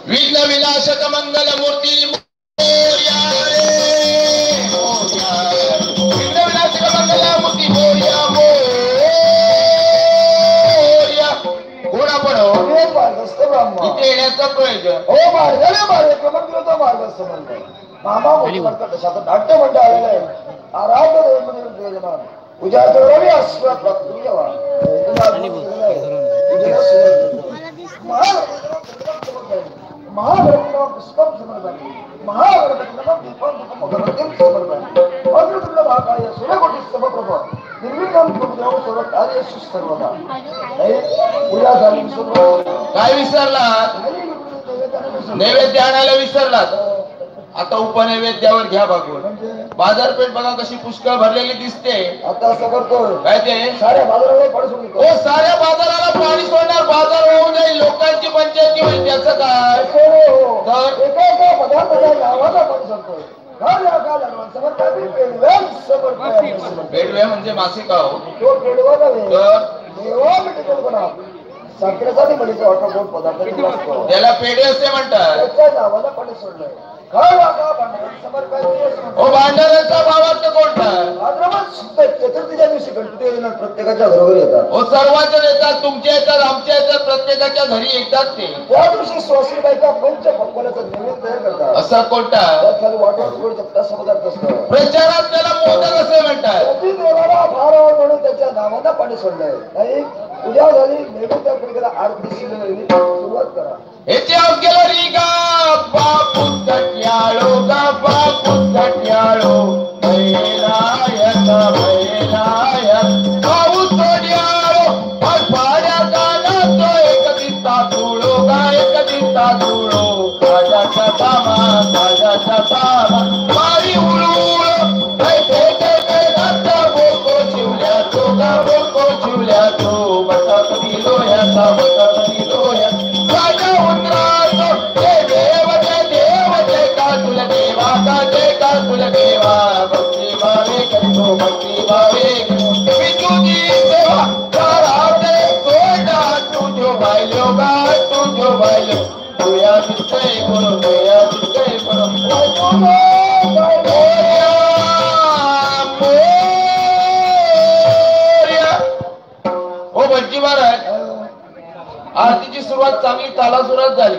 विघ्न विनाशक मंगल मूर्ती मोरया रे मोरया, विघ्न विनाशक मंगल मूर्ती मोरया मोरया. कोण आपण हो? इथे येण्याचं प्रयोजन? हो मार्गाने मार्ग क्रमांक तो मार्ग म्हणतो मामा मोठी तशा नाट्य मंडळ आलेलं आहे. आराध्य देव उद्या रवी काय विसरलात? नैवेद्य आणायला विसरलात. आता उपनैवेद्यावर घ्या बघून. बाजारपेठ बघा कशी पुष्कळ भरलेली दिसते. आता असं करतो काय ते साऱ्या बाजाराला पाणी सोडणार. हो साऱ्या बाजाराला पाणी सोडणार, बाजार होऊन जाईल, लोकांची पंचायती होईल. त्याचं काय? तर एका एका पदार्थाच्या नावाला पाणी सोडतोय. पेडवे म्हणजे मासिक आहो तो पेडवा नव्हे तर देवा मिठे साखरेचा मडीचा वाटा गोड पदार्थ त्याला पेढे असे म्हणतात. त्याच्या नावाला पाणी सोडलंय. हो भांडाराचा भावार्थ कोणता? भाद्रपद चतुर्थीच्या दिवशी गणपती प्रत्येकाच्या घरोघरी येतात. हो सर्वांच्या येतात, तुमच्या येतात, आमच्या येतात, प्रत्येकाच्या घरी येतात ते. त्या दिवशी सुवासिनी बायका पंच पक्वानाचा नैवेद्य तयार करतात. असा कोणता? खाली वाटण गोड चपटासा पदार्थ असतो. प्रचारात त्याला मोदक असे म्हणतात. देवाला फार आवड म्हणून त्याच्या नावाला पाणी सोडलंय. नाही पूजा झाली नैवेद्य आरती सुरुवात करा. इतिहास गेला री गा बापू कट्याळो गा बापू कट्याळो भैरायक भैरायक भाऊ तोड्याळो पाड्या काना तो एक दिसता तुळो गा एक दिसता तुळो राजाचा तामा राजाचा तामा मारी उळू बोको चिवल्या तो गा बोको चिवल्या तो बसा कधी लोह्याचा बसा कधी लोह्या राजा उतरातो जय देव जय देव जय का तुला देवा का जय का तुला देवा भक्ती भावे करतो भक्ती भावे विद्युती सेवा राधे सोडा तुझो बायलो गा तुझो बायलो तुया दिसते गुरु तुया दिसते गुरु हो भटजी महाराज, आरतीची सुरुवात चांगली तालासुरात झाली,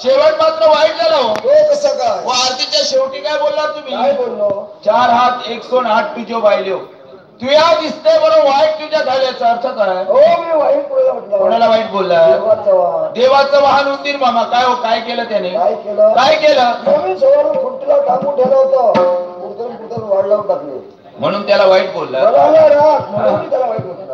शेवट मात्र वाईट झाला. हो कसं काय? आरतीच्या शेवटी काय बोलला तुम्ही? काय बोललो? 4 हात 108 तुझो बायलो तुया दिसते बरं वाईट तुझ्या झाल्याचा अर्थ काय? हो मी वाईट कोणाला म्हटलं? कोणाला वाईट बोलला? देवाचं वाहन उंदीर मामा. काय हो काय केलं त्याने? काय केलं? काय केलं? नवीन सवारून खुंटीला टाकून ठेवलं होतं, कुडतरून कुडतरून वाढ लावून टाकले म्हणून त्याला वाईट बोलला. राग म्हणून त्याला वाईट म्हटलं.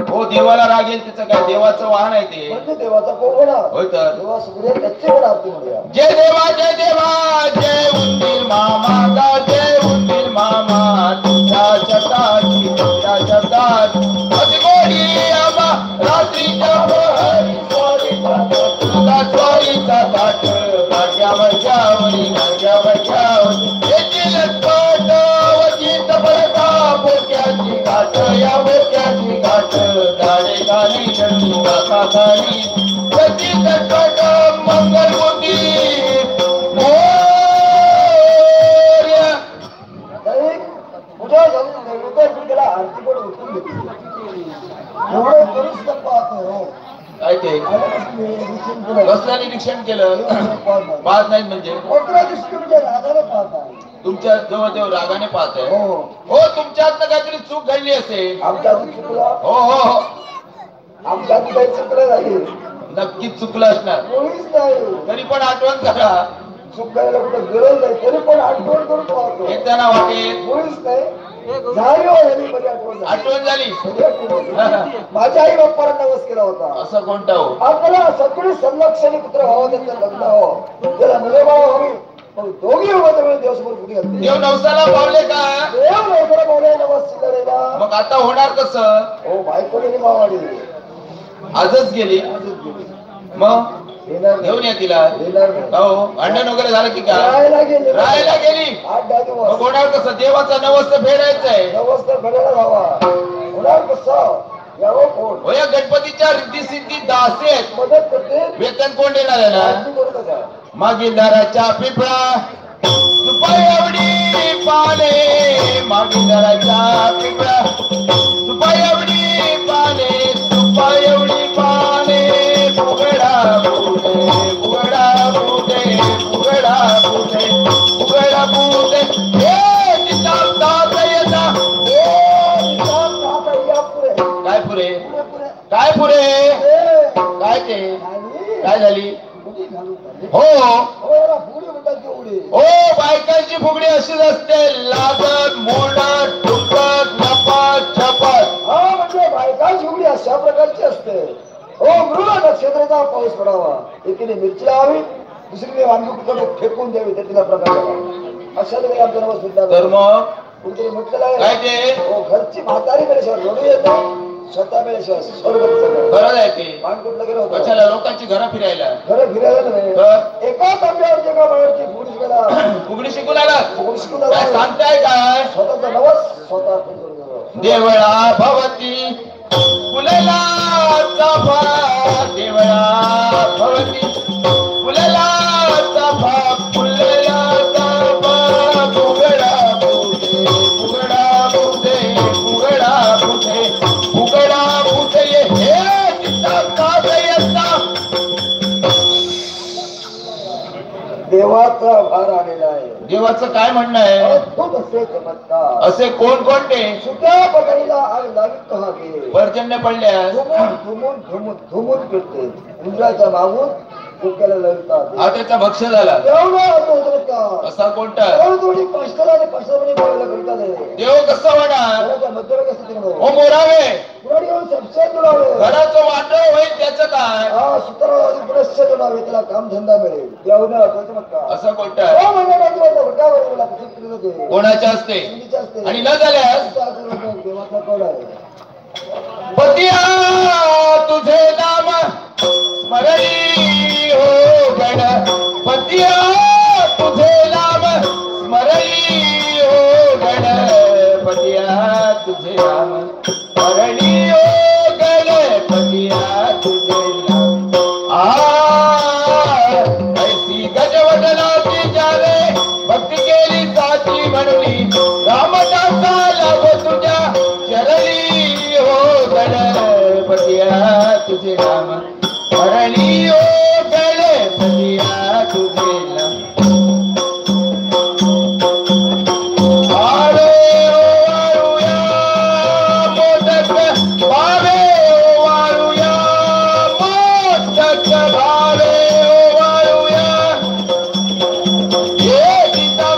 हो देवाला राग येईल त्याचं काय? देवाचं वाहन आहे ते, म्हणजे देवाचा कोण होणार? होय तर देवा सुग्रीव त्याची पण आरती म्हणूया. जय देवा जय देवा जय उंदीर मामा गा जय उंदीर मामा तुझ्या शब्दाची तुझ्या शब्दाची अति गोडी वाट दाडे खाली खाली सती चटपट मंगलमूर्ती मोरया. पूजा झाली नैवेद्य केला आरती पण उठून घेतली. एवढं करूच तर पाहतो. काय ते कसलं निरीक्षण केलं? पाहत नाही म्हणजे दिवशी रागाने पाहत आहे. तुमच्या जवळ जवळ रागाने पाहत आहे. हो, तुमच्या हातनं काहीतरी चूक घडली असेल. आमच्या चुकलं. हो हो हो, आमच्या काही चुकलं नाही. नक्कीच चुकलं असणार. कोणीच नाही. तरी पण आठवण करा. चूक करायला कुठं गरज नाही, तरी पण आठवण करून पाहतो. येताना वाटेल कोणीच नाही. झाली हो झाली, बरी आठवण झाली. आठवण झाली. माझ्या आई बाप्पाला नवस केला होता. असं कोणता हो? आपल्याला सगळी संरक्षणी पुत्र व्हावं, त्यांचं लग्न व्हावं, त्याला मुले बाळ व्हावी, मग दोघी उभं देवसमोर कुठे घातले. देव नवसाला पावले का? देव नवसाला पावले, नवस शिल्लरेला. मग आता होणार कसं? हो, बायको गेली मावाडी. आजच गेली. आजच गेली. मग घेऊन या तिला. हो, भांडण वगैरे झालं की काय? राहायला गेली. राहायला गेली. 8-10 दिवस. मग होणार कसं? देवाचा नवस तर फेडायचा आहे. नवस तर फेडायला हवा. होणार कसं? यावं कोण? हो, या गणपतीच्या रिद्धी सिद्धी दासी आहेत. मदत करते. वेतन कोण देणार आहे ना? मागील दाराच्या पिंपळा सुपारी आवडी पाने, मागील दाराच्या पिंपळा सुपारी आवडी पाने, सुपारी आवडी पाने, फुगडा फुटे फुगडा फुटे फुगडा फुटे फुगडा फुटे. हे येता काय पुरे? काय पुरे? काय ते काय झाली? हो हो, बायकांची फुगडी अशीच असते. लागत मोडत ठुकत नपात छपत. हा, म्हणजे बायकांची फुगडी अशा प्रकारची असते. हो, मृग नक्षत्राचा पाऊस पडावा, एकीने मिरची लावावी, दुसरीने वांगी कुठं फेकून द्यावी, तर तिला प्रकार झाला. अशा तरी आमच्या नवस भेटला. तर मग कुठेतरी म्हटलेलं आहे काय ते? हो, घरची म्हातारी मेल्याशिवाय रडू येत नाही, स्वतः मेल्याशिवाय स्वर्ग. बरं आहे ते. पान कुठलं गेलं होतं? कशाला लोकांची घरं फिरायला? घरं फिरायला नव्हे, एका तांब्यावर एका बाहेरची फुगडी शिकायला. फुगडी शिकून आला? फुगडी शिकून आला. सांगताय काय? स्वतःचा नवस स्वतः. देवळा भवती फुलला चाफा, देवळा भवती फुलला चाफा, फुलला चाफा, फुगडा फुटे फुगडा फुटे फुगडा फुटे फुगडा फुटे. हे चित्ता देवाचा भार आलेला आहे. देवाचं काय म्हणणं आहे? अद्भुत असे चमत्कार. असे कोण कोणते? सुक्या पगडीला आग लावित हागे, पर्जन्य पडल्यास धुमून धुमून धुमून धुमून फिरते, उंदराच्या मागून डोक्याला लावतात. हा त्याचा भक्ष झाला. एवढा अद्भुत चमत्कार. असा कोणता? थोडी पाचला आणि पाचला बोलायला करतात. देव कसं होणार? घराच्या मध्यभागी कसं तिकडं? हो, मोरावे कुऱ्हाड घेऊन सबसे जुळावे. घराचं वाटळ होईल त्याचं काय? हा, सुताराला पुनश्च जुळावे, त्याला कामधंदा मिळेल. देवना अद्भुत चमत्कार. असं कोणता? हो, म्हणजे होते. कोणाच्या असते? मुलीच्या असते. आणि न झाल्यास देवाचा कौल आहे. पतिया तुझे नाम स्मरणी हो गण, पतिया तुझे नाम स्मरणी हो गण, पतिया तुझे नाम स्मरणी हो गण, पतिया तुझे नाम. आ ऐसी गजवदनाची जाले भक्ती केली साची म्हणून, रामदासा लाभ तुझ्या चरणी हो गणपतिया तुझे नाम स्मरणी हो गणपतिया तुझे नाम. वाळू वाळूया मोदक भावे, वाळूया मोदक भावे, वाळूया हे सीता.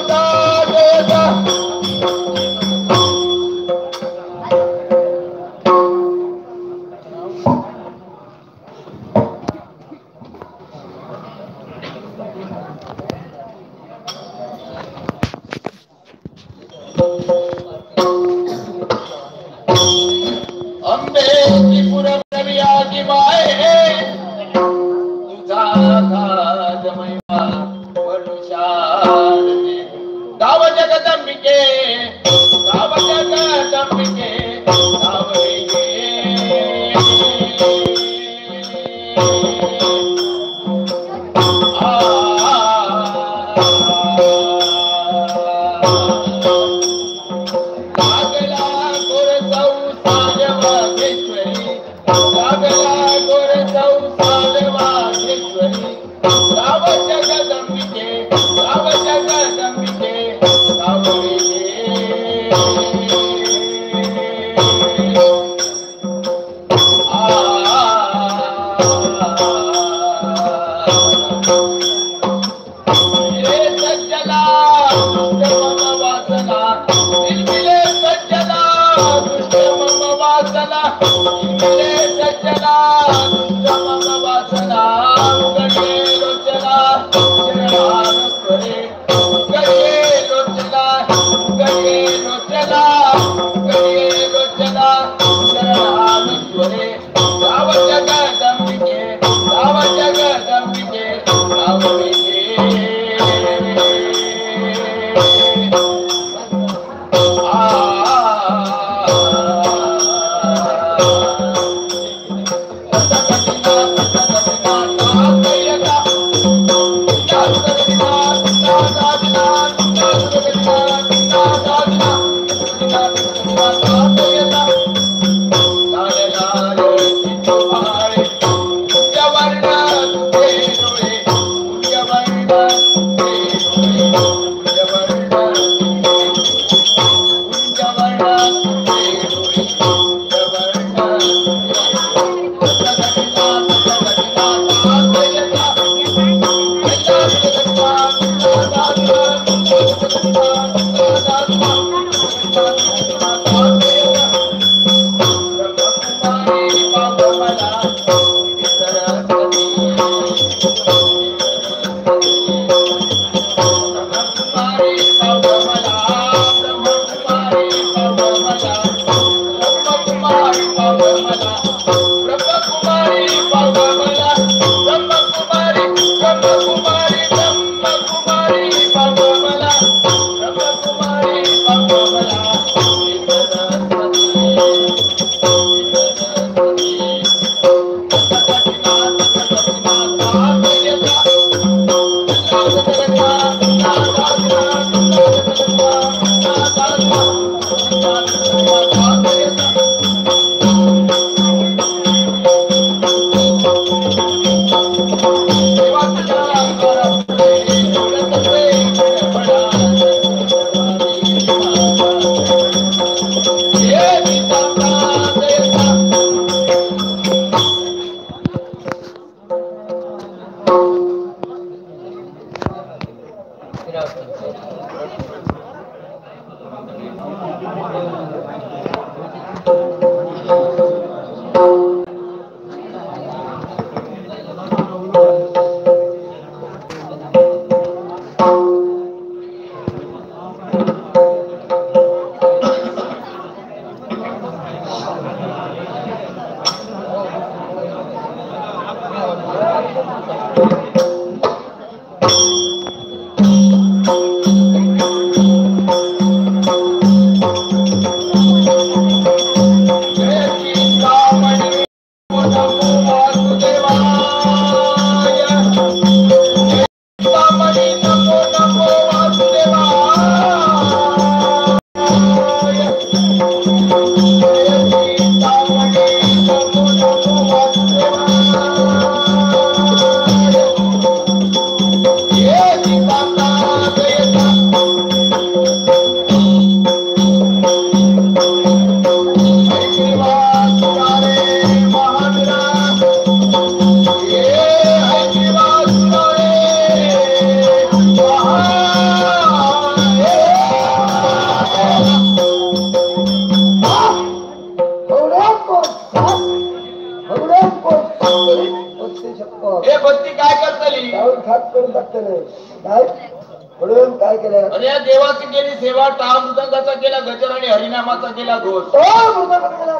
अरे देवाची केली सेवा, टाळ मृदंगाचा केला गजर आणि हरिनामाचा केला घोष. हरिनामाचा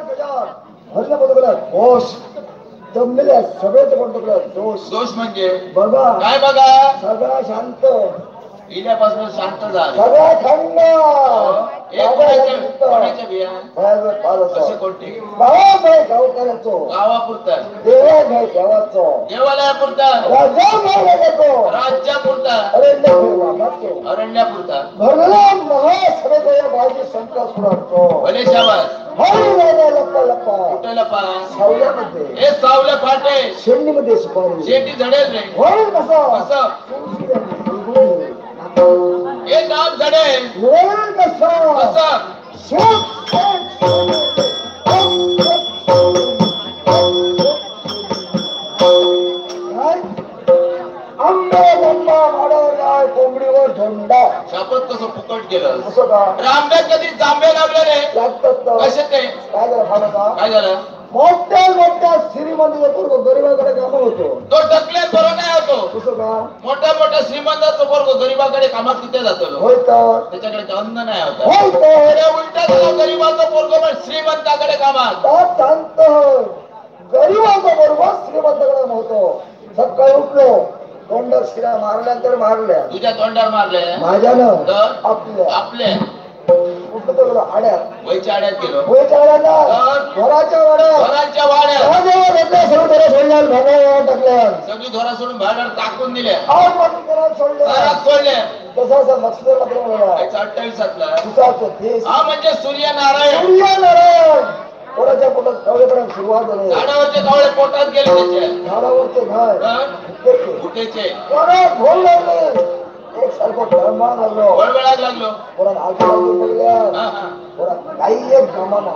घोष जमलेल्या सगळेच म्हणतो दोष. दोष म्हणजे बघा काय बघा, सगळा शांत इल्यापासून शांत झालं, सगळा थंड. गावापुरता, देवा देवाचो, देवालयापुरता, राजापुरता, राज्यापुरता, अरण्यापुरता भरला महासभेचा बाजी संत सुरातो. भले शाबास. हरी लप्पा लप्पा. कुठे लपा? सावल्यामध्ये. हे सावल्या फाटे. शेंडीमध्ये सुपारी. शेंडी झडेल रे. होईल कसं? कसं? हे नाम झडेल. होईल कसं? कसं? आंबे माडावर काय कोंबडीवर धोंडा. शापत कसं फुकट गेलं. असं का? रामब्यात कधी जांभे लागले रे? लागतात. कसे ते? काय झालं फाडा? काय झालं? मोठ्या मोठ्या श्रीमंताचा पोरगो गरीबाकडे काम होतो. तो टकले बरं नाही होतो. कसं का? मोठ्या मोठ्या श्रीमंताचा पोरगो गरीबाकडे कामात किती जातो? होय तर. त्याच्याकडे अन्न नाही होत. होय तर. उलटा झाला, गरीबाचा पोरगो पण श्रीमंताकडे कामात. शांत, गरीबाचा पोरगो श्रीमंताकडे काम होतो. सकाळी उठलो, तोंडात शिरा मारल्या तर मारल्या. तुझ्या तोंडावर मारल्या? माझ्यानं आपल्या आपल्या. कुठं तर आड्यात. वयच्या आड्यात गेलो. वयच्या आड्यात, घराच्या वाड्यात. घराच्या वाड्यात सर्व धोरा सोडल्या, भागावर टाकल्या. सगळी धोरा सोडून भागावर टाकून दिल्या. आठ वाजून घरात सोडल्या. घरात सोडल्या. तसा असा मत्स्य मात्र म्हणाला. 28 30. हा म्हणजे सूर्यनारायण. सूर्यनारायण. पोटाच्या पोटात कावळेपर्यंत सुरुवात झाली. झाडावरचे कावळे पोटात गेले त्याच्या. झाडावरचे नाही, भुकेचे. कोणाला ढोल लागले, एक सारखं तळमळ लागलो. वळवळाक लागलो. कोणाला आजूबाजू पडल्या, कोणाला काही एक गमाना.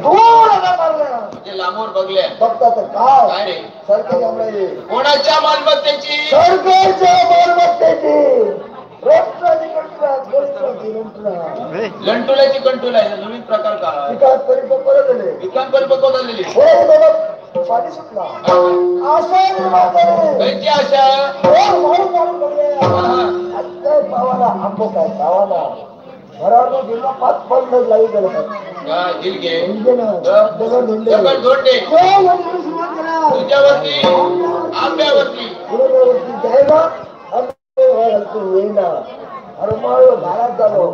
दूर मारल्या म्हणजे लांबवर बघल्या. बघता तर काय रे? सरकारी आमराई. कोणाच्या मालमत्तेची? सरकारच्या मालमत्तेची. लंटुल्याची कंटुला आहे नवीन प्रकार का? विकास परिपक्व झाले. विकास परिपक्व झालेली. पाणी सुटला. आशा निर्माण झाली. त्यांची आशा मारून मारून बघले. पावाला आंबो काय पावाला घरावर गेलो 5 लाईव्ह गेलं. दगड धोंडे तुझ्यावरती आंब्यावरती जायला येईना. हरमाळ घरात झालो.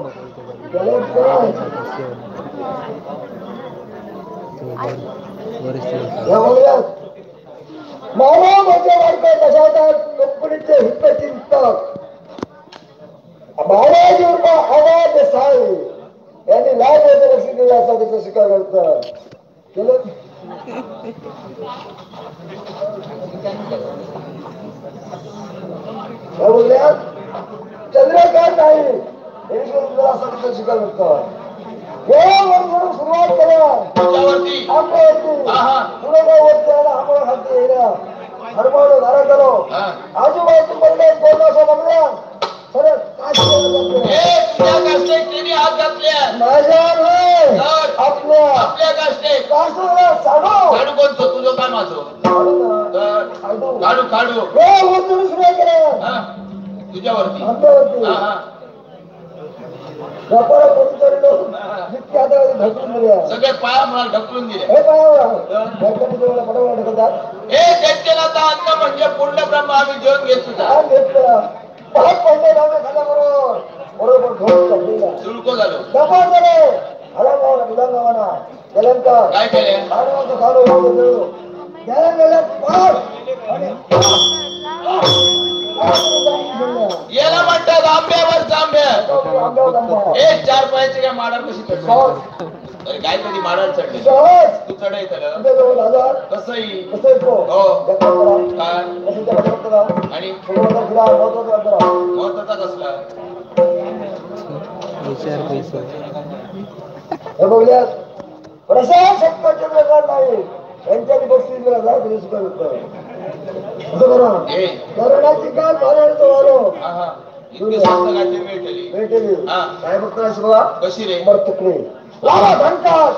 मामा माझ्या वाडका कशा कंपनीचे हितचिंतक बाबाजी आवाज देसाई यांनी लाभ लक्ष दिलं असा त्याचा स्वीकार करतात केलं. बोलल्यात चंद्रकांत नाही असा त्याचा स्वीकार करतात. सुरुवात करा. आंब्यावरती पुढे आला आंबा खालती येणार. हरमाळ धारा करो. आजूबाजू पडले कोणाचं बघल्या माझ्या आपल्या आपल्या साडू कोणतो तुझं काय माझं काढू काढू सुरुवात करा. तुझ्यावरती आंब्यावरती ढकलून दिल्या. सगळे पाया मला ढकलून दिले. हे पायावर पटापट ढकलतात. हे त्यांना अन्न म्हणजे पूर्ण ब्रह्म आम्ही जेवण घेत सुद्धा घेतलं. 5 पडले आम्ही खाल्ल्याबरोबर बरोबर ढोल चढलेला चुळको झालो. दबाव झाले. हला मुलांना गेल्यानंतर काय केले? गेल्या 5 आणि याला म्हणतात आंब्यावर जांभ्या. एक 4 पायाचे काय माडार कशी चढली? अरे काय कधी माडार चढले? तू चढायचं कसंही काय आणि महत्वाचा कसला? बघल्यात प्रसाद चंद्रकांत नाही यांच्या बक्षीस होतं. करण्याची काय भेटली काय बघता बघा कशी रे मरतुकडे लावा घंटात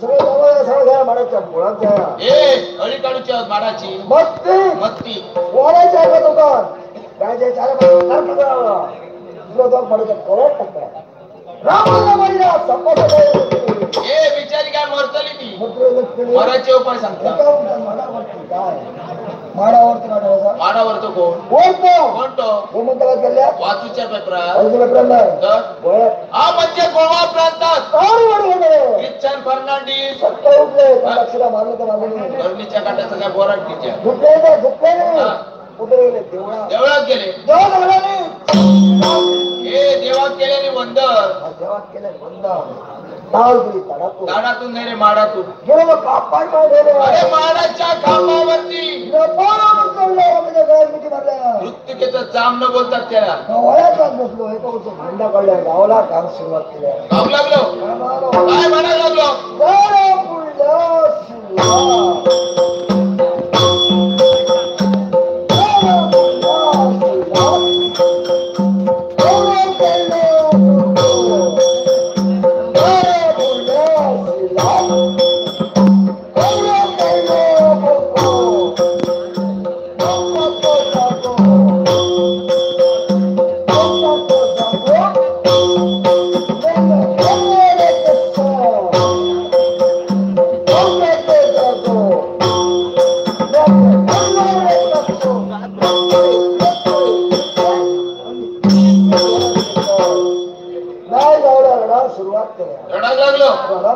सगळे सगळं माडाच्या मुळात जाया अळी काढूच्या माडाची मस्ती मस्ती वाड्याच्या आहे का दुकान काय चार दुसरा माडाच्या कोळ्यात टाकता राम संपत ए बिचारी काय मरतली ती मराचे उपाय सांगता काय माडावरती माडावरतो कोण कोणतो कोणतो गोमंतकात गेल्या वाचूच्या पेपरात पेपरात हा म्हणजे गोवा प्रांतात ख्रिश्चन फर्नांडिस सत्ता उठले अक्षरा मारलं तर मारलं करणीच्या काट्या सगळ्या बोराट तिच्या झुकले नाही झुकले नाही कुठे गेले देवळात देवळात गेले देवळात नाही हे देवा केल्याने वंदन. देवा केल्याने वंदन. ताड ताडातून ताडातून नाही रे माडातून गेलो कापाय गेलो. अरे माडाच्या खांबावरती मृत्युकेचं जाम न बोलतात त्याला. वयात बसलो एका भांडा काढल्या गावाला काम सुरुवात केल्या. गाऊ लागलो काय म्हणायला लागलो.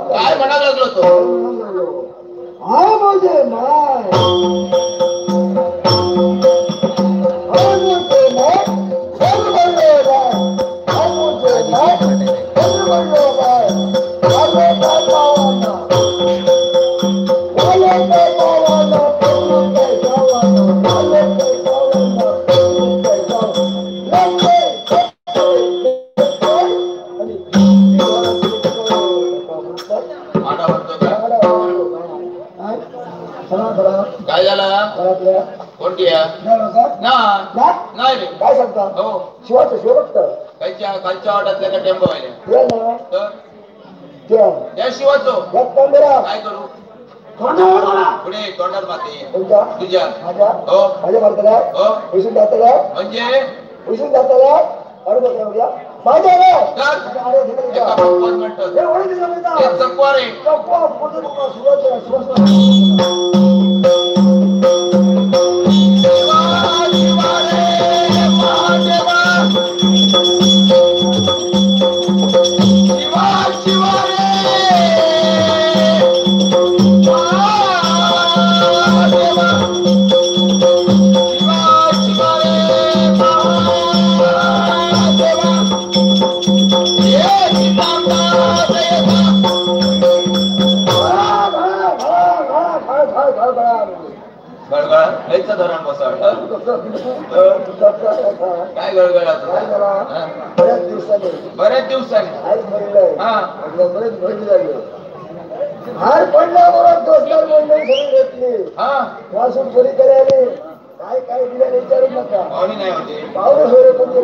काय म्हणायला लागलो तो. काय झाला कोणती नाही रे काय सांगता. हो शिवाचं शिवभक्त खालच्या खालच्या वाटातल्या का टेम्पो वाल्या त्या शिवाचो काय करू पुढे तोंडात माती तुझ्या हो माझ्या भारताला हो उसून जाताला म्हणजे उसून जाताला अरे माझ्या धरण बसवलं काय गळगळा बऱ्याच दिवसांनी बऱ्याच दिवसांनी बरेच भरली लागले. हार पडल्याबरोबर दोस्तार मंडळी सगळी घेतली. वासून चोरी करायला काय काय दिलं विचारू नका. पाहुणे नाही होते पाहुणे सोयरे कोणी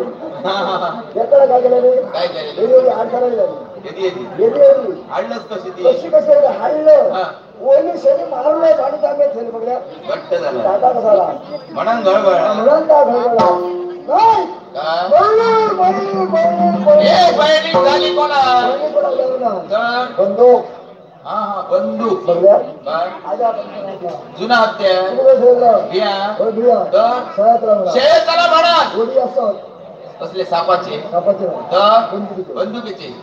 येताना काय केलं नाही काय केलं अडथळा झाली. हाडलंच कशी कशी कशी हाडलं ओली शनी मारलं आणि तांब्यात ठेवलं बघल्या घट्ट झाला टाटा कसाला म्हणून गळगळा म्हणून का गळगळा नाही झाली कोणा बंदूक. हा हा बंदूक बघल्या जुना हत्या शेताला म्हणा गोडी असत कसले सापाचे सापाचे तर बंदुकीचे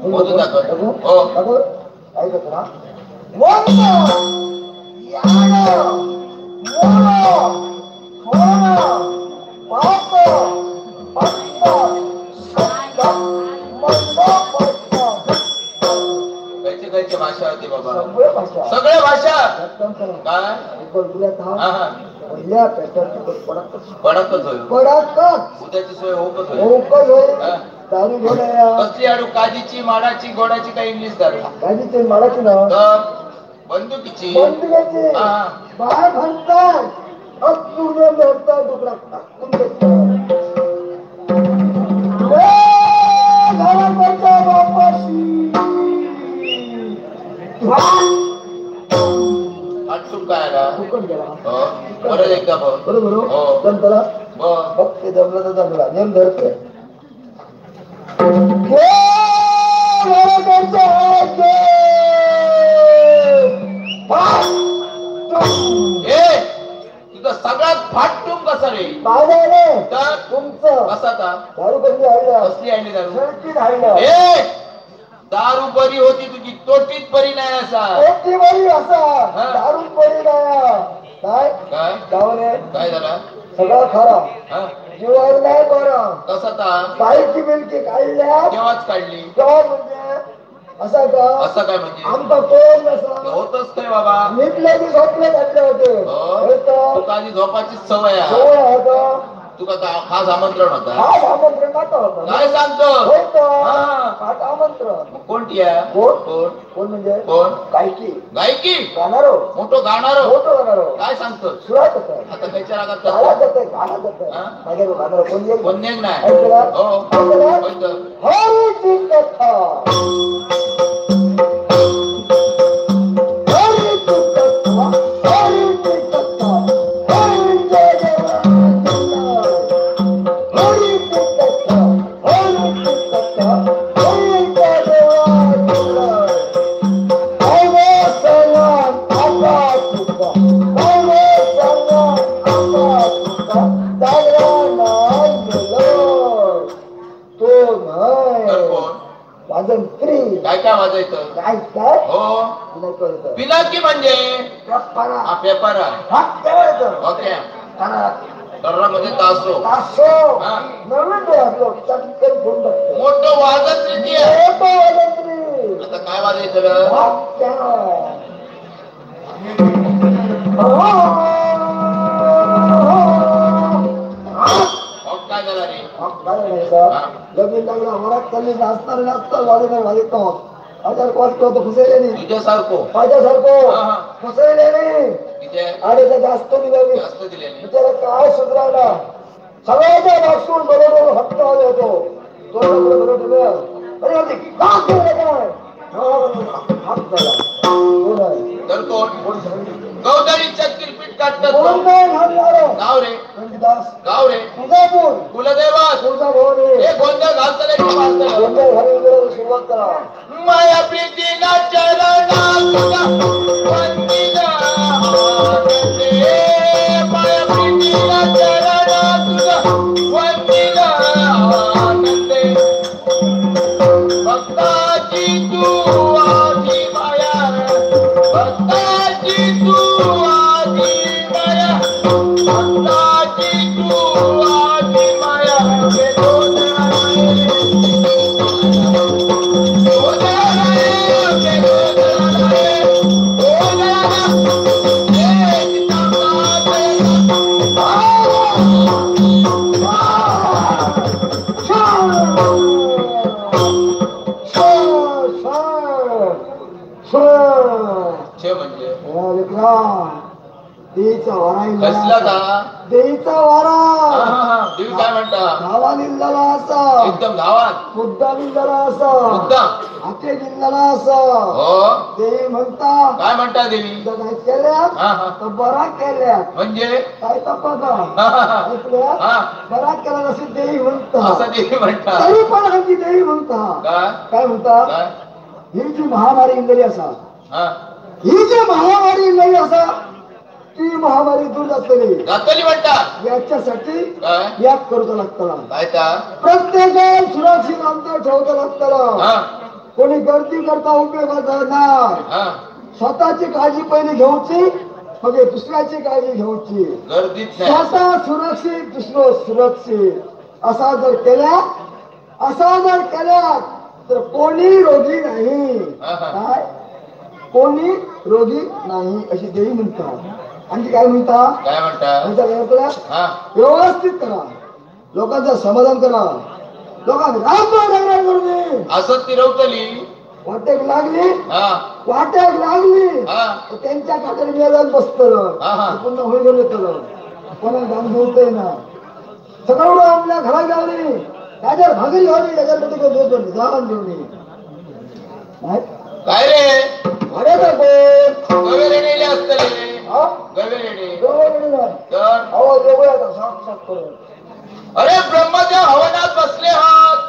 मोजून दाखव. हो ऐकत ना. ಒಂದು ಎರಡು ಮೂರು ಮೂರು ಪಾಪ ಪಟ್ಟ ಸತ್ತ ಮಂದ ಪಟ್ಟ. खयची खयची भाषा होती बाबा. सगळे भाषा सगळे भाषा काय पहिल्या पेटाची पडकच पडकच होईल पडकच उद्याची सोय होकच होईल होकच होईल. दारू घेऊन या. कसली आडू काजीची माडाची गोडाची का इंग्लिश दारू काजीची माडाची ना बंदुकीची बंदुकीची बाहेर म्हणतात अपूर्ण धरतात तुकडा टाकून देतात. बापाशी आठवून काय आला फुकट गेला. परत एकदा बरोबर जमतला बघ ते जमलं तर जमला नेम धरते. तुझा सगळ्यात फाटून कसा रे माझा तुमचं कसा दारू बंदी आणल्या कसली आणली दारू आणल्या. दारू बरी होती तुझी तोटीत बरी नाही असा तोटी बरी असा दारू बरी नाही. काय काय गावाने काय झाला सगळा खरा जीवावर नाही बरं. कसा ता बाईकी बिलकी काढल्या केव्हाच काढली? तेव्हा म्हणजे असा का असं काय म्हणजे आमचा कोण नसा होतच काय बाबा. निघले की झोपले घातले होते. तुका आधी झोपाची सवय आहे. तुका खास आमंत्रण होता. खास आमंत्रण होता. काय सांगतो? खास आमंत्रण. कोणती आहे? कोण कोण कोण म्हणजे कोण? गायकी. गायकी गाणारो. मोठो गाणारो. मोठो गाणारो. काय सांगतो? सुरात होत. आता खयच्या रागात गाणं जातंय? गाणं जातंय. माझ्या गाणारो कोण? कोण नाही. हरीची कथा. हरीची कथा. हरीची कथा. हरीची कथा. हरीची कथा. काय काय वाजायचं? काय काय हो पिनाकी म्हणजे पेपर ओके मध्ये तासो तासो नवीन मोठं वाजंत्री. आता काय वाजायचं? काय झाला रे? लगीन लागला वरात चालली नाचणार नाचतात वाजणार वाजत हजार वाजतो फुसायले नाही. तुझ्यासारखो माझ्यासारखो फुसायले नाही. अरे जास्त निघाली बिचारा काय सुधरायला सगळ्याच्या मागसून बरोबर हक्क आले होतो. तो बरोबर अरे काय हक्क झाला. गाव रे गाव रे तुळजापूर कुलदैवत तुळजाभवानी. हे गोंधळ घालतले गोंधळ घालून सुरुवात करा. माया प्रीतीला चरणा तुझा वंदिला माया प्रीतीला चरणा तुझा वंदिला आनंदे भक्ताची तू आधी माया भक्ताची तू आधी माया भक्ताची तू आधी माया कसला देईचा वारा. देवी काय म्हणता? धावा निघाला असा एकदम धावात मुद्दा निघाला असा मुद्दा हाते निघाला असा. देवी म्हणता काय म्हणता देवी? काय केल्या तर बरा केल्या म्हणजे काय तपासा बरा केला असे देवी म्हणता. असं देवी म्हणता. तरी पण आणखी देवी म्हणता काय म्हणता? ही जी महामारी इंगली असा ही जी महामारी इंगली असा ती महामारी दूर जातली जातली म्हणतात. याच्यासाठी याद करूचा लागतला. प्रत्येकान सुरक्षित अंतर ठेवता लागतला. कोणी गर्दी करता उपयोगाचा नाही. स्वतःची काळजी पहिले घेऊची मग दुसऱ्याची काळजी घेऊची. स्वतः सुरक्षित दुसरं सुरक्षित असा जर केल्या असा जर केल्या तर कोणी रोगी नाही. काय कोणी रोगी नाही अशी देवी म्हणतात. आणखी काय म्हणता? काय म्हणता? व्यवस्थित करा, लोकांचं समाधान करा, लोकांना राम करू नये. असं तिरवतली वाटेक लागली वाटेक लागली त्यांच्या खात्याने मिळालं बसतलं पुन्हा होईल गेलं तर कोणाला दान होतंय ना. सगळं आपल्या घरात गावली त्याच्यावर भागरी घावली त्याच्यावर जाऊन देऊन काय रे अरे तर कोण गवेरे नेले असतले. गवेरे आवाज वेगळा साफ साफ करून. अरे ब्रह्मदेव हवनात बसले हात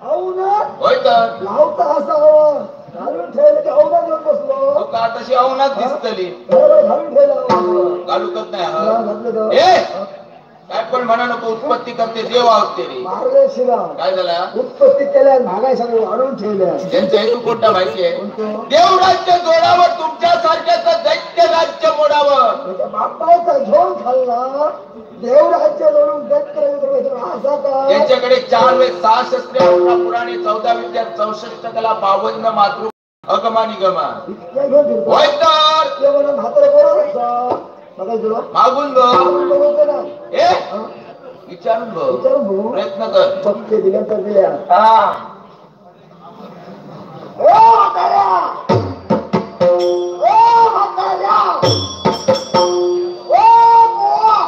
हवनात होय तर लावता असा हवा घालून ठेवलं की हवनात येऊन बसलो का तशी हवनात दिसतली. बरोबर घालून ठेवलं घालूकच नाही. काय पण म्हणा नको उत्पत्ती करते देव आहोत ते रे. मारले शिला काय झाला? उत्पत्ती केल्या भागाय सगळं वाढून ठेवल्या. त्यांचा हेतू कोणता माहिती आहे? देवराज्य जोडावं, तुमच्या सारख्याचं दैत्य राज्य मोडावं. बापाचा घेऊन खाल्ला देवराज्य जोडून दत्त असा का? त्यांच्याकडे 4 वेद 6 शस्त्रे 18 पुराणे 14 विद्या 64 कला 52 मातृ अगमा निगमा. होय तर ते म्हणून म्हातारा बरोबर मागून बघ ना, ए विचारून बघ, विचारून बघ, प्रयत्न कर. बघते दिल्या तर दिल्या. हा ओ म्हाताऱ्या, ओ म्हाताऱ्या, ओ बुवा,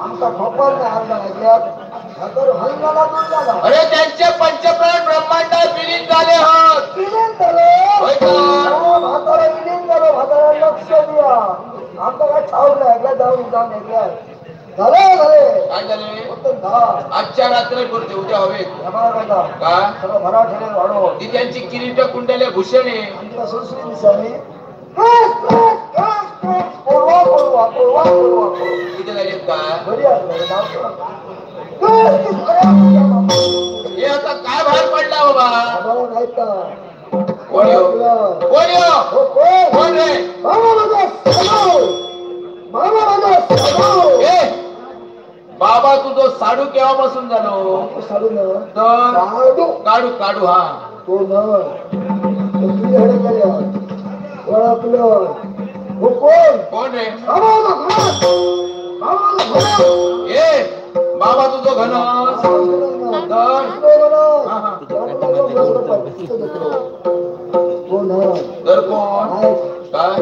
आमचा खोपर नाही हल्ला लागल्यात हल्ला दूर झाला. अरे त्यांचे पंचप्राण ब्रह्मांडात विलीन झाले हत. विलीन झाले. होय तर म्हातारा विलीन झालो. म्हातारा लक्ष द्या, आमचा काय ठाऊक नाही. एकला जाऊन जाऊन एकल्या झाले झाले काय झाले? आजच्या रात्री पुरते, उद्या हवेत का सगळं भराव वाढो. ती त्यांची किरीट कुंडले भूषणे सुरसुरी दिसावी. पोरवा पोरवा पोरवा पोरवा किती झाले का? बरी हे आता काय बाहेर पडला बाबा? नाही का? कोण कोण रे? बाबा तुझो साडू केव्हापासून झालो? साडू न तर काढू काढू. हा तो न कोण कोण रे? ए बाबा तुझो घनस तर तर कोण काय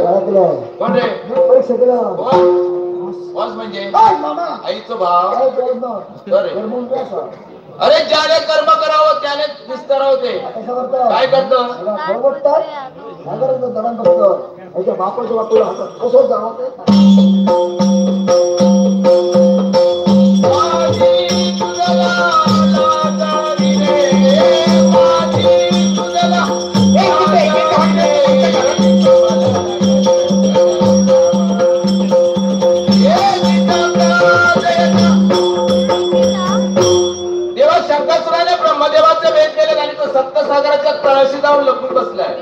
कोण रे? कोण बॉस म्हणजे आईचं भाव. अरे ज्याने कर्म करावं त्याने विस्तारावं. ते काय करत? बापाच्या बापूला हातात कसं जावं? सप्तसागराच्या तळाशी जाऊन लपून बसलाय.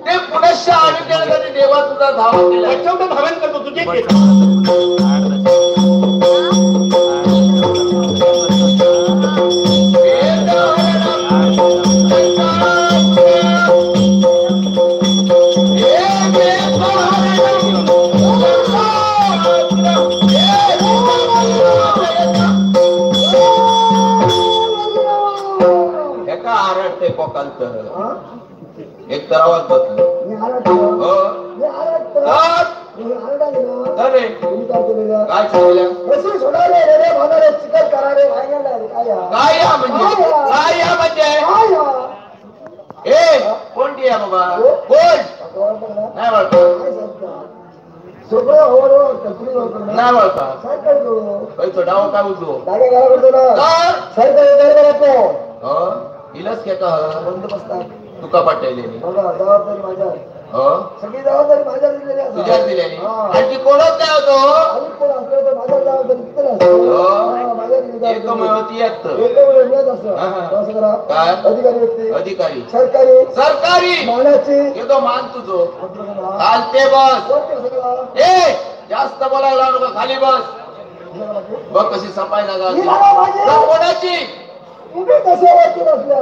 ते पुनश्च आणून देण्यासाठी देवा तुझा धावा केला. धावन करतो तुझे. एक तर आवाज बसलो. काय चाललं? काय या म्हणजे? काय या म्हणजे? ए कोणती या बाबा? कोण नाही वाटत? नाही वाटत. डाव काय उजो इलाज घेता तुका पाठवलेली जबाबदारी माझ्या, सगळी जबाबदारी माझ्या दिलेली, तुझ्याच दिलेली. आणखी कोणच नाही होतो. कोण असलं तर माझ्या जबाबदारी काय अधिकारी व्यक्ती, अधिकारी सरकारी सरकारी मानाची येतो मान तुझो. चालते बस. ए जास्त बोलायला नको, खाली बस. बघ कशी सफाई जागा कोणाची. तुम्ही कसे वाटून असल्या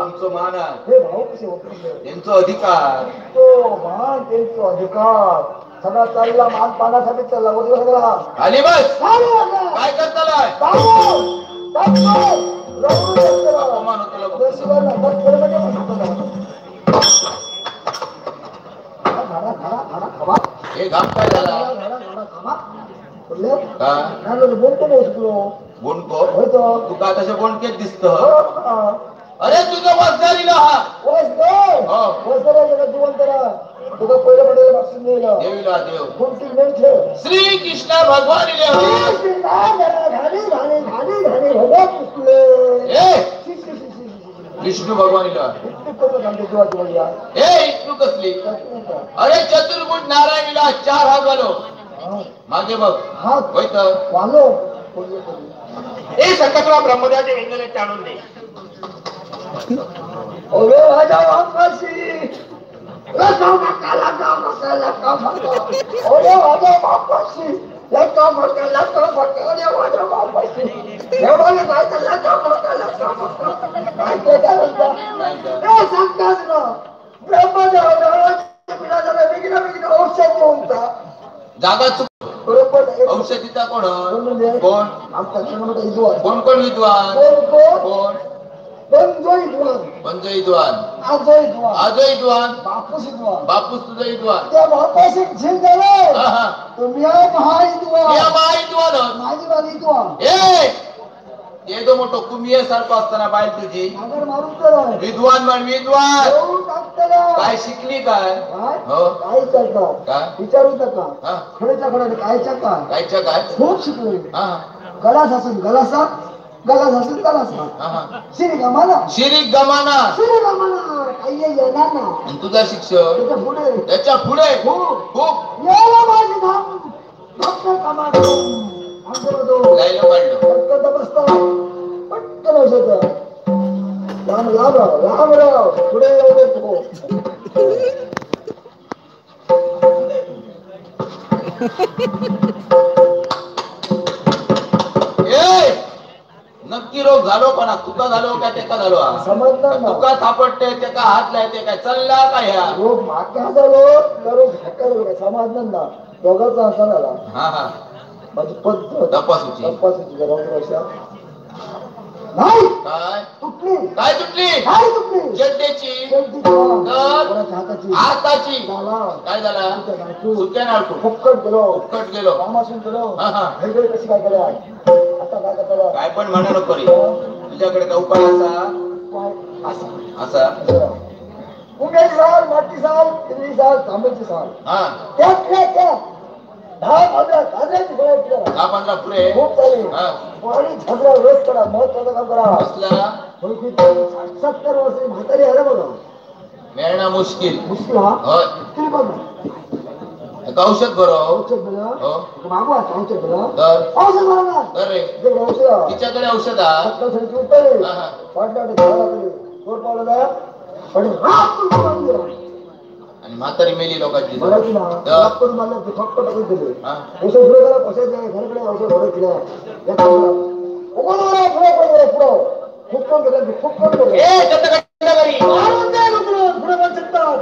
आमचं मान आहे. हे भाऊ कसे वाटून त्यांचा अधिकार, तो मान त्यांचा अधिकार सगळा चालला. मान पाण्यासाठी चालला वगैरे सगळा. खाली बस. काय करताला? अपमान होतो. हे घाम काय झाला? बोलतो बोलतो बोंडको तुका तसे बोंडकेच दिसत. अरे तुझं वसदारीला हा तुका पहिलं पडेल देवीला देव श्री कृष्ण भगवान विष्णू भगवान ए इष्णू कसली? अरे चतुर्भुज नारायणीला 4 हात वालो. मागे बघ हात होय तर वालो. ए शंकरराव ब्रह्मदेवाचे व्यंजन आणून दे. अरे राजा वापसी लका लका मका लका मका ओरे वाजा बापाशी लका मका लका मका ओरे वाजा बापाशी एवढं काय तर लका मका लका मका काय ते काय म्हणता ए सांगताच ना ब्रह्मदेव पिढा बेगीन बेगीन औषध घेऊन जागा चुक बरोबर. औषधीचा कोण कोण आमचा विद्वान. कोण कोण विद्वान? कोण कोण कोण? पंजो विद्वान. पंजो विद्वान, आजो विद्वान, आजो विद्वान, बापूस विद्वान, बापूस तुझा विद्वान. त्या बापाशी झील झालं तुम्ही महाविद्वान. महाविद्वान माझी बाजी विद्वान. ए येदो मोठो कुमिये सारखो असताना बायल तुझी नागर मारून तर विद्वान म्हण विद्वान टाकताना काय शिकली काय? काय काय करता विचारू नका. खडेच्या खड्याने कायच्या काय कायच्या काय खूप शिकले. गला सासून गला साप, गला सासून गला साप. शिरी गमाना, शिरी गमाना, शिरी गमाना काही येणार ना. तुझा शिक्षण त्याच्या पुढे, त्याच्या पुढे खूप खूप यायला माझी धाम फक्त कमा बसता पटकन औषध. राम राम राव राम राव पुढे एवढे तू नक्की रोग झालो पण तुका झालो काय तेका झालो समजणार ना. तुका थापडते तेका हात लायते काय चल्ला काय ह्या रोग माका झालो का रोग हाका झालो काय समजणार ना. दोघांचा असा झाला. हा हा माझी पद्धत तपासूची तपासूची जरा नाही काय तुटली काय तुटली काय तुटली चड्डेची हाताची हाताची काय झाला सुक्या नाळतो फुक्कट गेलो फुक्कट गेलो कामासून गेलो. वेगळे कशी काय केलं आता काय करता काय पण म्हणू नको रे. तुझ्याकडे काय उपाय असा काय असा असा मुंग्याची साल, माती साल, पिंजरी साल, तांब्याची साल त्यातल्या त्यात 10-15 झाजऱ्याची फळं करा. 10-15 पुरे खूप चालेल. आणि झाजरा रस करा. महत्वाचं काम करा. 60-70 वर्षाची म्हातारी आलं बघा मिळणं मुश्किल मुश्किल. हा तरी बघा औषध बरं औषध बरं मागू आता औषध बरं औषध बरं ना औषध तिच्याकडे औषध आणि म्हातारी मेली लोकांची फक्त टाकून दिले औषध सुरू करा. घराकडे औषध भरत केलं खूप करून खूप करून पुढे पण शकतात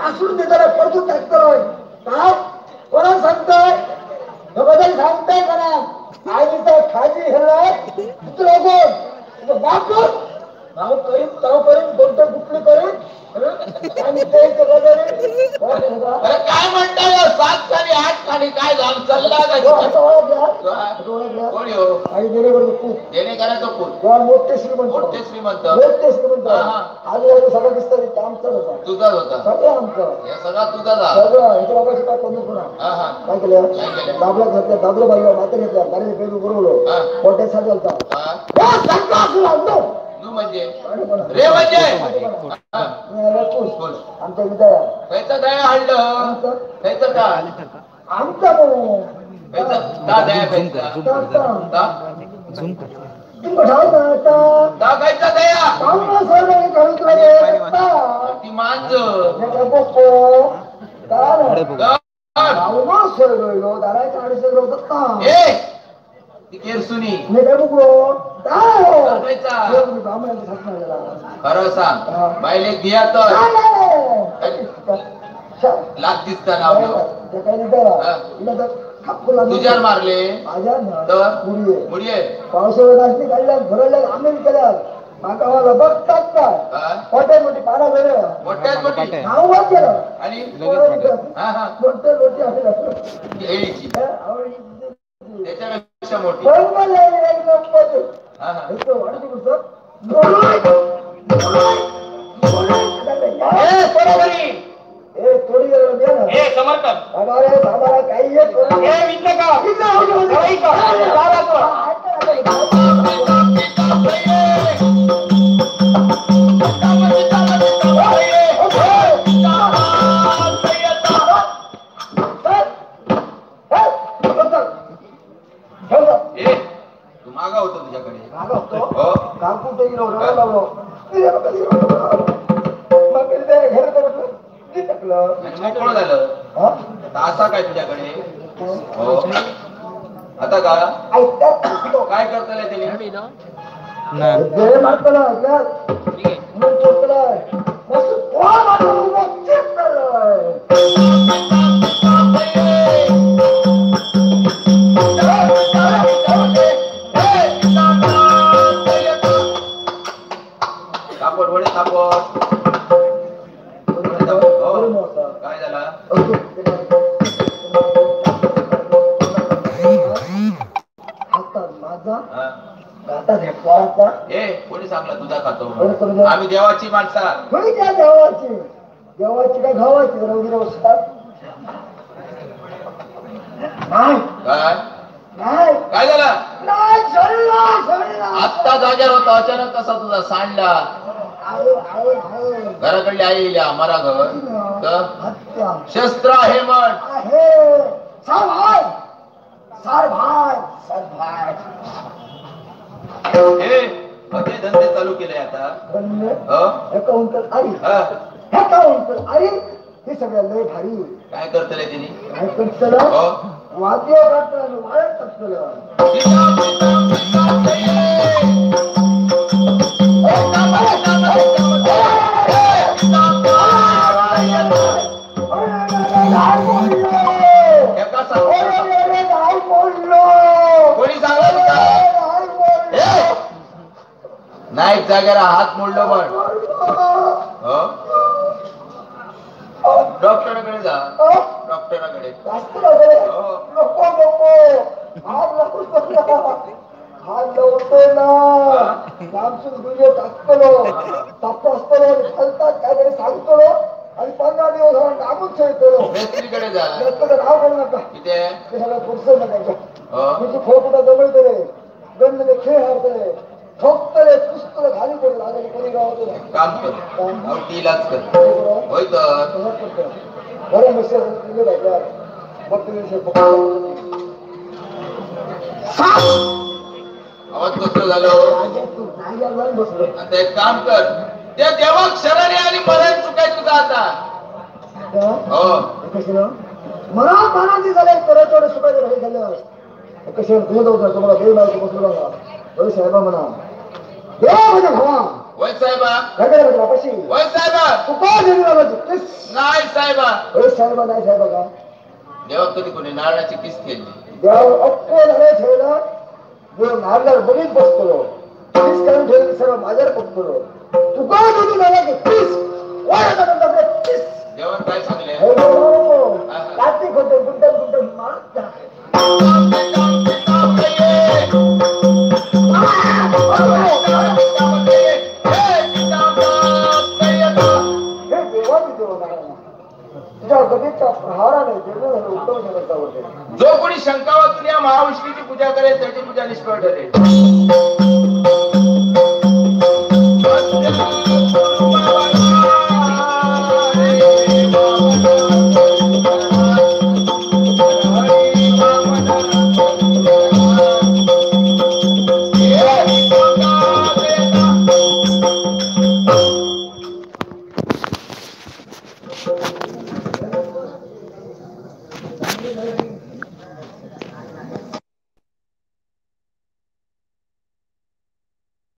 हसून देताना परतून टाकतोय काय कोणाला सांगताय बदल सांगताय करा आईचा खाजी हेला बाप नाव करीन ताव करीन कोणतं कुठली करीन आणि ते अरे काय म्हणताय 7 खाली 8 खाली काय झालं चालला काय? कोण हो आई देणेकरचं पूत, देणेकराचं पूत, मोठे श्रीमंत, मोठे श्रीमंत, मोठे श्रीमंत. आजूबाजू सगळं दिसतं आमचाच होता, तुझाच होता सगळं आमचं, हे सगळा तुझा सगळं. इथे बाबाशी काय कमी पुन्हा काय केलं? दाबला घातल्या, दाबलं बाजूला मात्र घेतल्या, गाडीने पेरू बरोबर मोठ्या साथ घालता म्हणजे रे म्हणजे आमच्या विद्या खयचं दया हाडलं खयचं का आमचा ती मांज खरं सांग बायले भिया तर लाग दिसता ना तुझ्यावर मारले तर मुडिये पावसाळ्यात काढल्या भरल्या आम्ही केल्या माका बघतात काय मोठ्या मोठी पाना झालं मोठ्यात मोठी नाव केलं आणि मोठ्या मोठी त्याच्यापेक्षा मोठी मागा होतो तुझ्याकडे कुठे गेलो लावलो ऐकलं मोकळं झालं. असा काय तुझ्याकडे? हो आता का काय करतले त्याने? मारतला कापड वडे कापड काय झाला? कोणी सांगला तुझा खातो? आम्ही देवाची माणसा. देवाची देवाची काय घावाची? काय काय झाला? आत्ता जाग्यावर होता, अचानक कसा तुझा सांडला? घराकडली आई येईल आम्हाला घर शस्त्र आहे म्हण. हे धंदे चालू केले आता. हे सगळ्या लय भारी. काय करतले तिने? काय करतलं? वाद्य काढतलं, वाळत टाकतलं. नाही जागेला हात मोडलो पण डॉक्टराकडे जा. डॉक्टराकडे नको नको हात लावू हात लावतो ना गुंजे टाकतलो तपासतलो घालतात काहीतरी सांगतो आणि 15 दिवस नामून खेळतो. मेस्त्रीकडे जा. नाव करू नका. किती सगळं पुरसं नका. तुझी खोकुटा जवळतले गंधले खेळ हारतले ठोकतले पुस्तक खाली पडलं. आता कोणी गावात काम कर कर होय तर बरं मिस्टर आवाज कसं झालं? आता एक काम कर, त्या देवा क्षणाने आणि मरण चुकाय तुझा आता. हो मरण मनाची झाले तर तेवढं सुकायचं हे झालं. कसे तुझं जाऊ तुम्हाला देव माहिती बसलो होय साहेबा म्हणा. देव म्हणजे भावा. होय साहेबा. काय करायचं बापाशी? होय साहेबा. तुका देवी बाबाची नाही साहेबा. होय साहेबा नाही साहेबा का? देवा कधी कोणी नारळाची किस केली? देव अक्को झाले ठेवला. देव नारळावर बघित बसतो. किस काढून ठेवली सर्व माझ्यावर बघतो. तुका देवी बाबाची किस किस. देवान काय सांगले? रात्री खोटे गुंटन गुंटन मारत. जो कोणी शंका वाचून या महाविष्णूची पूजा करेल त्याची पूजा निष्फळ ठरेल. Thank you.